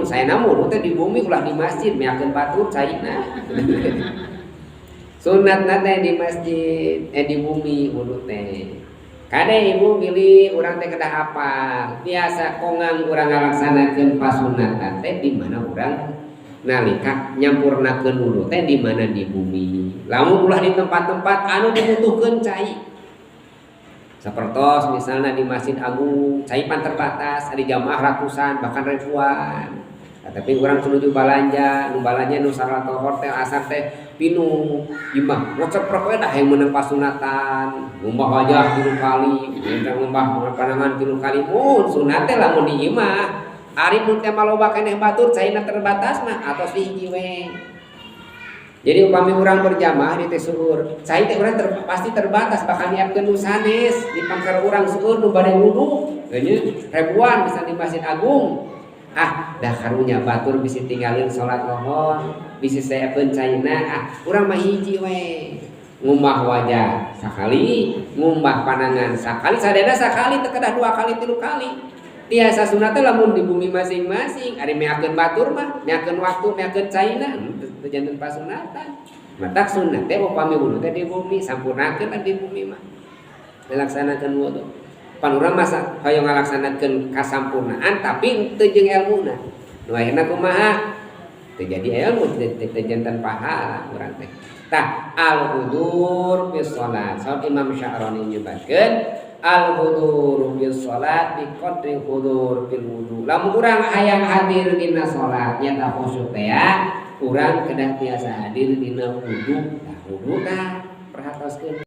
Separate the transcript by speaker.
Speaker 1: Mun saya wudu teh di bumi, ulah di masjid, meakeun batur caina. Sunatna teh di masjid, eh, di bumi wudu teh. Kade, Ibu, bilih urang teh kedah apal. Biasa kongang urang ngalaksanakeun pasunatan teh di mana urang nalika nyampurnakeun wudu teh di mana? Di bumi. Lamun ulah di tempat-tempat anu dibutuhkeun cai. Sapertos misalnya di Masjid Agung, cai pan terbatas, ada jamaah ratusan bahkan ribuan. Nah, tapi urang menuju balanja, nu balanja nu atau hotel asar teh pinuh, imah ngoceprok we dah yang meunang pasunatan, ngumbah wajah tilu kali, ngumbah panangan tilu kali, mun sunat teh lamun di imah. Ari mun teh maloba keneh batur, caina terbatas mah atos hiji we. Jadi upami urang berjamaah di teh seueur, cai teh urang pasti terbatas, bakal nyiapkeun nu sanes di pangkar urang seueur nu bade wudu. Ribuan bisa di Masjid Agung. Ah, dah karunya batur bisi tinggalin salat lohor, bisi seepkeun caina, ah urang mah hiji we. Ngumbah wajah sakali, ngumbah panangan sakali, sadayana sakali, teu kedah dua kali, tilu kali. Tiasa sunat lamun di bumi masing-masing. Ari meakeun batur mah, meakeun waktu, meakeun caina, teu janten pasunatan. Matak sunat teh upami wudu teh di bumi, sampurnakeun di bumi mah. Ngalaksanakeun wudu. Pan urang masa hoyong ngalaksanakeun kasampurnaan tapi teu jeung elmuna. Nu akhirna kumaha? Teu jadi ilmu, teu janten pahala urang teh. Tah, al hudur fi shalat. Saur Imam Sya'rani nyebatkeun al hudur fi shalat bi qadri hudur fil wudu. Lamun urang hayang hadir dina salat nyata khusyuk teh ya, urang kedah tiasa hadir dina wudu. Tah, wudu tah perhatoskeun.